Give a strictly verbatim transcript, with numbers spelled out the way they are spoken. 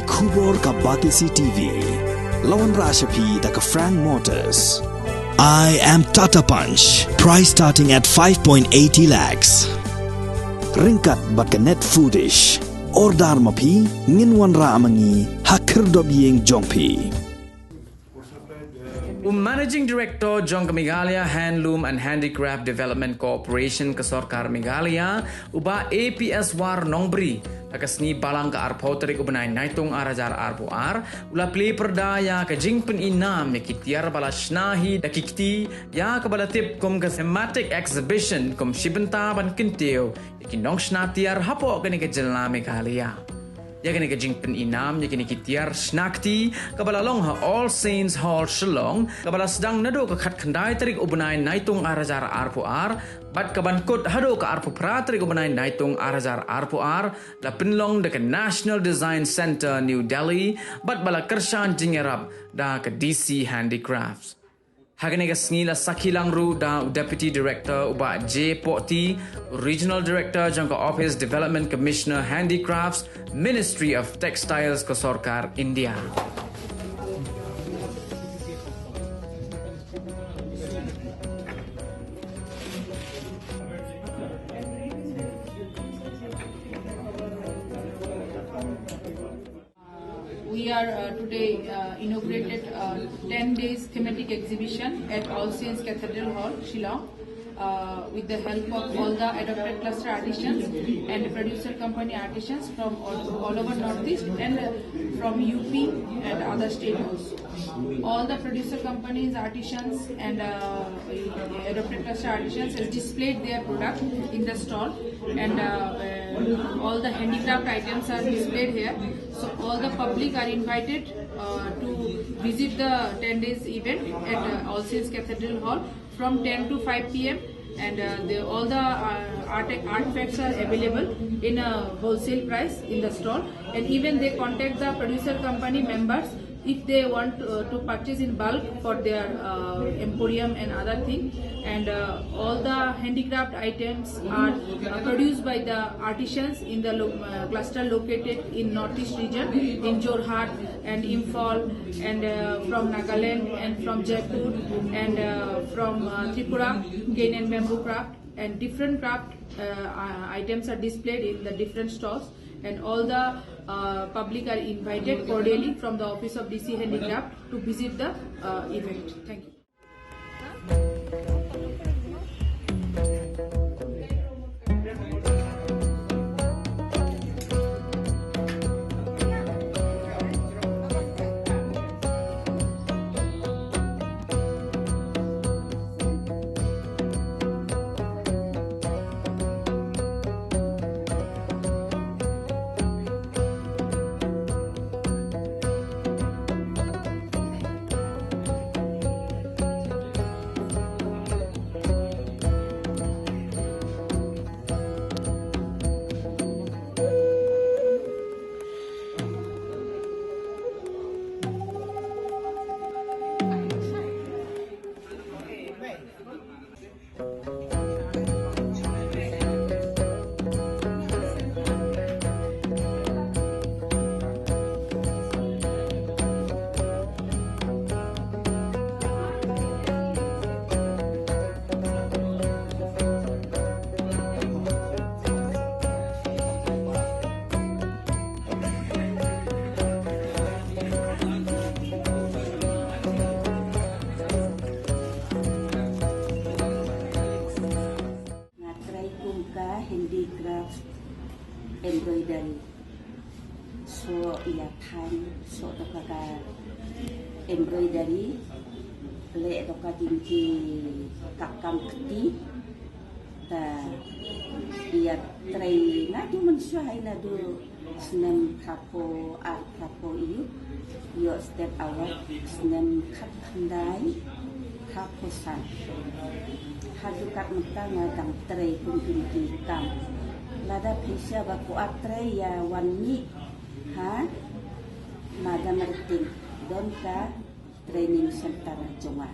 Khubor ka Batesi T V. La wanrah sha phi da ka Frank Motors. I am Tata Punch. Price starting at five point eighty lakhs. Ryngkat bad ka Net Foodish. Order ma phi, ngin wanrah ma ngi ha khyrdop ïing jong phi. U Managing Director jong ka Meghalaya Handloom and Handicraft Development Corporation ka Sorkar Meghalaya, u Bah A P S War Nongbri, ha ka sngi Balang ka arphew tarik u bnai Naitung ar hajar arphew ar, u la plie pyrda ïa ka jingpyni nam ïa ki tiar ba la shna hi da ki kti, ïa kaba la tip kum ka thematic exhibition, kum shi bynta ban kyntiew ïa ki nongshna tiar hapoh kane ka jylla Meghalaya. Ïa kane ka jingpyni nam ïa kine ki tiar shna kti kaba la long ha All Saints Hall Shillong, kaba la sdang naduh ka khatkhyndai tarik u bnai Naitung ar hajar arphew ar, bad kaban kut haduh ka arphew phra tarik u bnai Naitung ar hajar arphew ar, la pynlong da ka National Design Centre, New Delhi, bad ba la kyrshan jingïarap da ka D C Handicrafts. Ha kane ka sngi la sakhi lang ruh da u Deputy Director u Bah J Pohti, Regional Director jong ka Office Development Commissioner Handicrafts, Ministry of Textiles ka Sorkar India. We are uh, today uh, inaugurated uh, ten days thematic exhibition at All Saints Cathedral Hall, Shillong, uh, with the help of all the adopted cluster artisans and producer company artisans from all, all over Northeast and uh, from U P and other states also. All the producer companies, artisans and uh, adopted cluster artisans has displayed their product in the stall, and uh, uh, all the handicraft items are displayed here. So all the public are invited uh, to visit the ten days event at uh, All Saints Cathedral Hall from ten to five p m, and uh, the, all the uh, art, artifacts are available in a wholesale price in the stall, and even they contact the producer company members if they want uh, to purchase in bulk for their uh, emporium and other thing. And uh, all the handicraft items are uh, produced by the artisans in the lo- uh, cluster located in Northeast region, in Jorhat and Imphal, and uh, from Nagaland and from Jaipur and uh, from uh, Tripura, cane and bamboo craft and different craft uh, uh, items are displayed in the different stalls, and all the uh, public are invited cordially from the office of D C Handicraft to visit the uh, event. Thank you. Nga trei kum ka handicraft embroidery. So ïa than so doka ka embroidery le doka jingki ka kam kti. Ta ïa trei naduh mynshuwa hai naduh snem phraphew ar phraphew ïu ïoh step award snem khatkhyndai phraphew san. Haduh katne mynta nga dang trei kum kine ki kam. Lada phi sha ba kwah trei ïa wan mih ha Madam Riting, don ka training center jong nga.